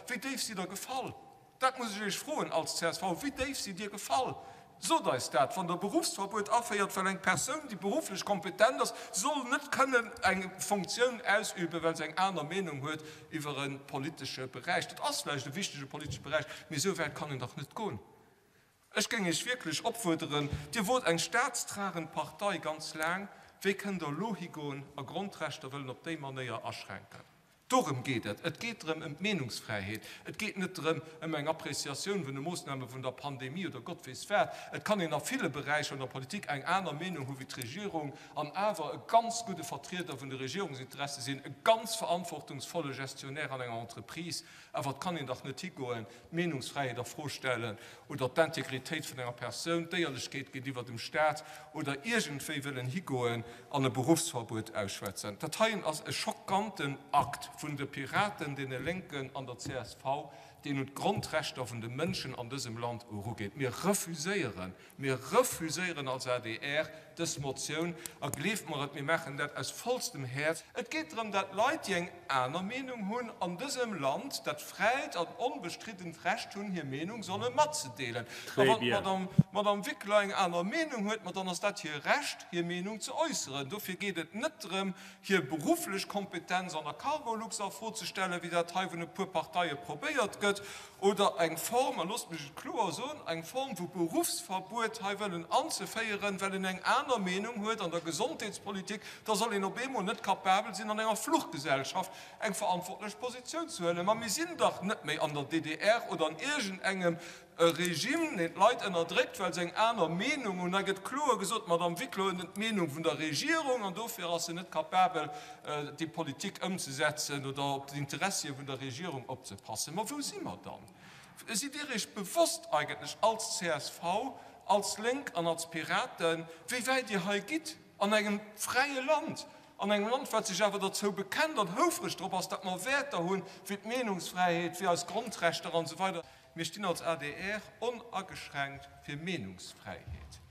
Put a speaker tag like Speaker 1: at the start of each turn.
Speaker 1: Wéi déif sidd Der gefall? Dat muss ech Iech froen als csv. Wéi déif sidd Dir gefall? Sot eis dat, wann Der e Berufsverbuet aféiert, well eng Persoun, déi berufflech kompetent ass, soll net kënnen eng Fonctioun ausüben, well se eng aner Meenung huet iwwer e politesche Beräich. Dat ass vläicht e wichtege politesche Beräich, mee esou wäit kann een dach net goen. Ech géing Iech wierklech opfuerderen, Dir wort eng staatstragend Partei ganz laang, wéi kënnt Der elo higoen a Grondrechter wëllen op déi Manéier aschränken? Dorëm geet et. Et geet drëm ëm d'Meenungsfräiheet. Et geet net drëm ëm eng Appréciatioun vun de Moossname vun der Pandemie oder Gott weess wat. Et kann een a ville Beräicher an der Politik eng aner Meenung hu wéi d'Regierung an awer e ganz gudde Vertrieder vun de Regierungsinteresse sinn, e ganz verantwortungsvolle Gestionnaire an enger Entreprise. Awer et kann een dach net higoen, d'Meenungsfräiheet a Fro stellen oder d'Integritéit vun enger Persoun, d'Éierlechkeet géintiwwer dem Staat oder iergendwéi wëllen higoen an e Beruffsverbuet ausschwätzen. Dat heien ass e schockanten Akt vun de Piraten, deene Lénken an der csv, deen un d'Grondrechter vun de Mënschen an dësem Land erugeet. Mir refuséieren, mir refuséieren als adr dës Motioun a gleeft mer et, mir maachen dat aus vollstem Häerz. Et geet drëm, dat Leit, déi eng aner Meenung hunn, an dësem Land dat fräit an onbestriddent Recht hunn, hir Meenung solle matzedeelen. A wann d'Madame Wickler eng aner Meenung huet, ma dann ass dat hir Recht, hir Meenung ze äusseren. Dofir geet et net drëm, hir berufflech Kompetenz an der Cargolux a Fro ze stellen, wéi dat hei vun e puer Parteie probéiert gëtt, oder eng Form, a loosst mech et kloer soen, eng Form vu Beruffsverbuet hei wëllen anzeféieren, well een eng aner Meenung huet an der Gesondheetspolitik, da soll een op eemol net capabel sinn, an enger Fluchgesellschaft eng verantwortlech Positioun ze huelen. Ma mir sinn dach net méi an der DDR oder an iergendengem Regime, deen d'Leit ënnerdréckt, well se eng aner Meenung hunn. Hei gëtt kloer gesot, d'Madame Wickler huet net d'Meenung vun der Regierung an dofir ass se net capabel, déi Politik ëmzesetzen oder op d'Interessie vun der Regierung opzepassen. Ma wou si mer dann? Sidd Dir Iech bewosst eigentlech als csv, als Lénk an als Piraten, wéi wäit Dir hei gitt an engem fräie Land, an engem Land, wat sech awer derzou bekennt an houfreg drop ass, datt mer Wäerter hunn, wéi d'Meenungsfräiheet, wéi eis Grondrechter an esou weider? Mir stinn als adr onageschränkt fir Meenungsfräiheet.